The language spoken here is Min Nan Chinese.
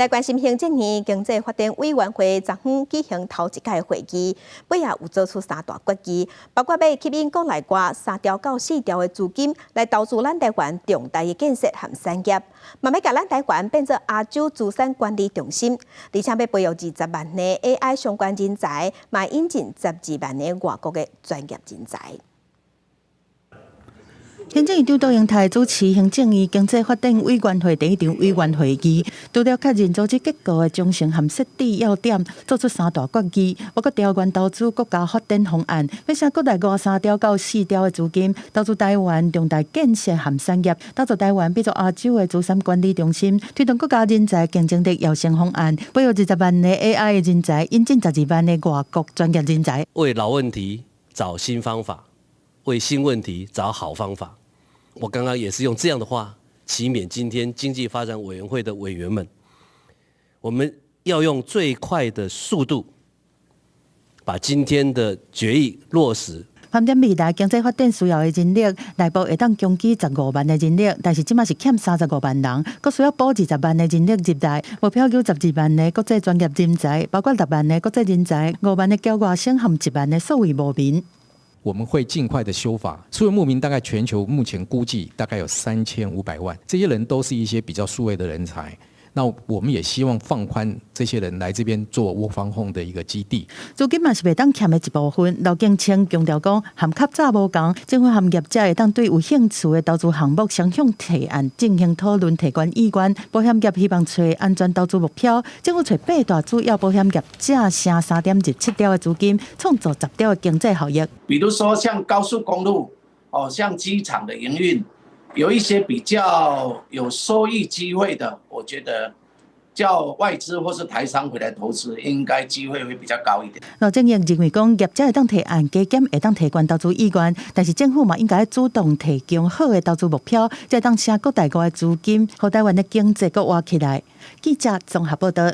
來關心行政院經濟發展委員會昨昏舉行頭一屆會議，尾仔有做出三大決議，包括欲吸引國內外3兆到4兆的資金來投資咱台灣重大的建設和產業，嘛欲共咱台灣變做亞洲資產管理中心，而且欲培育20萬个 AI 相關人才，嘛引進12萬个外國的專業人才。行政院長卓榮泰主持行政院經濟發展委員會第一場委員會議，除了確認組織結構的章程和設置要點，做出三大決議，包括調懸投資國家發展方案，欲請國內外3兆到4兆的資金，投資台灣重大建設和產業，打造台灣變做亞洲的資產管理中心，推動國家人才競爭力躍升方案，培育20萬个 AI 的人才，引進12萬个外國專業人才。為老問題找新方法，為新問題找好方法。我剛剛也是用這樣的話，期勉今天經濟發展委員會的委員們，我們要用最快的速度，把今天的決議落實。盤點未來經濟發展需要的人力，內部會當供給15萬的人力，但是這馬是欠35萬人，閣需要補20萬的人力入來，目標有12萬的國際專業人才，包括6萬的國際人才、5萬的僑外生和1萬的數位牧民。我們會盡快的修法。數位牧民大概全球目前估計大概有3500萬，這些人都是一些比較數位的人才。那我們也希望放寬這些人來這邊做 work from home 的一個基地。資金嘛是袂當欠的一部分。劉建清強調講，和較早無仝，政府和業者會當對有興趣的投資項目雙向提案進行討論，提懸意願。保險業希望揣安全投資目標，政府揣八大主要保險業者省3.27兆的資金，創造10兆的經濟效益。比如說像高速公路，哦，像機場的營運。有一些比較有收益機會的，我覺得叫外資或是台商回來投資，應該機會會比較高一點。羅正英認為講，業者會當提案加減會當提懸投資意願，但是政府嘛應該主動提供好的投資目標，才會當吸國內外的資金，予台灣的經濟閣活起來。記者綜合報道。